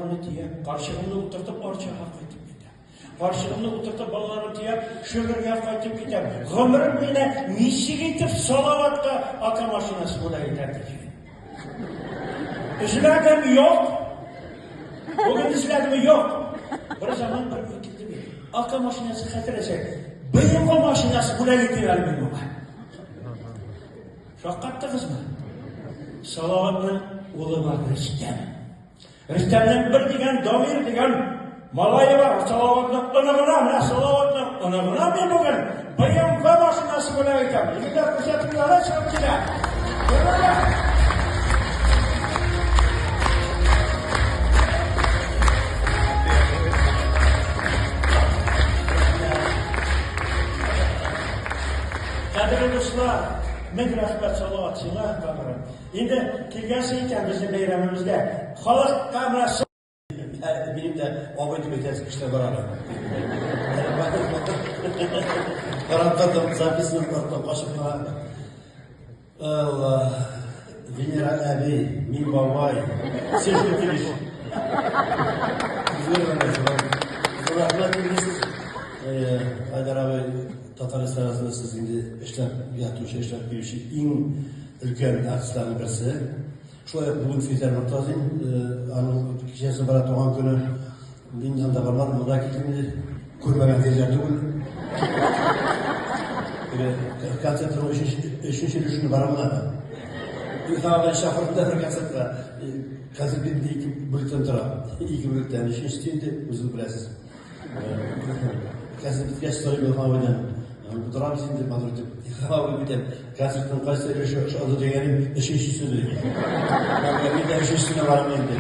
Төяп, карчыгымны утыртып Арчага кайтып китәм. Карчыгымны утыртып, балаларымны төяп, Шөгергә кайтып китәм. Гомерем буена ничек итеп Салаватка АК машинасы бүләк итәм дип. Эзләдем, юк. Бүген эзләдем, юк. Бер заман бер уй килде бит. АК машинасы хәтерләсәк, BMW машинасы бүләк итик әле мин моңа. Шаккаттыгызмы? Салаватның улы бар, Рөстәм. Рөстәмнең бер дигән Дамир дигән малае бар. Салаватның оныгына, менә Салаватның оныгына мин бүген BMW машинасы бүләк итәм. Егетләр күрсәтүләре чыгып килә. Кадерле дуслар, мең рәхмәт Салават сиңа, Тамара. Инде килгәнсең икән безнең бәйрәмебезгә, халыкка менә Минем дә абый дип әйтәсе кешеләр бар әле. Карап тордым, записьны арттан качып кына. Алла, Венера әби, мин бабай. Син шул килеш. Рәхмәт инде сез. Айдар абый, татар эстрадасында сез инде эшләп ятучы, эшләп килүче иң өлкән артистларның берсе. Шулай ук бүген Фирзәр Мортазин, аның кичәсе бара туган көне. Мин анда бармадым, монда килдем инде. Күрмәгән Фирзәр түгел. Концертның өченче өлешенә барам да. Илһам абый чакырды да бер концертка. Концерт бит ике бүлектән тора. Ике бүлектән. Өченчесе инде үзегез беләсез. Концерт беткәч сорыйм Илһам абыйдан. Утырабыз инде матур итеп. Илһам абый бит концертның кайсы өлеше ошады дигәнем өченчесе ди. Мин дә өченчесенә барам инде.